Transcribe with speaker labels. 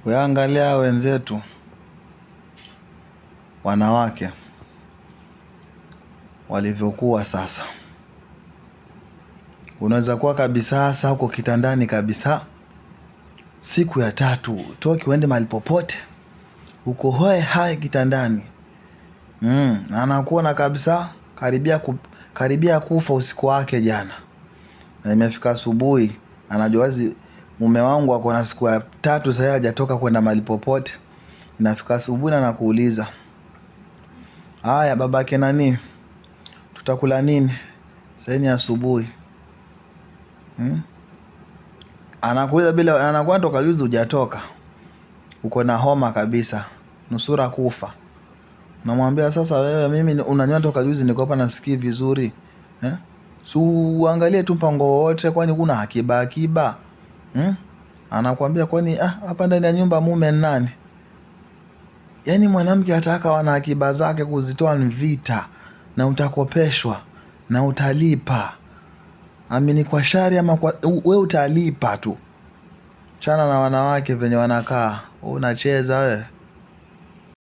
Speaker 1: Wewe wenzetu wanawake walivyokuwa sasa. Unaweza kuwa kabisa sasa huko kitandani kabisa, siku ya tatu toki uende mahali popote, uko hoe hai kitandani anakuona kabisa karibia kufa usiku wake jana, na imefika asubuhi, anajua wazi mume wangu ako na siku ya tatu sasa hajatoka kwenda mahali popote. Inafika asubuhi na nakuuliza, haya babake nani, tutakula nini sasa? Ni asubuhi. Anakuuliza bila, anakuwa toka juzi hujatoka, uko na homa kabisa, nusura kufa. Namwambia sasa, wewe mimi unaniona toka juzi niko hapa nasikii vizuri eh? Si uangalie tu mpango wowote, kwani kuna akiba akiba? Anakuambia kwani hapa ndani ya nyumba mume ni nani? Yaani mwanamke ataka wana akiba zake kuzitoa ni vita, na utakopeshwa na utalipa. Amini kwa shari ama kwa we utalipa tu. Chana na wanawake venye wanakaa, unacheza we.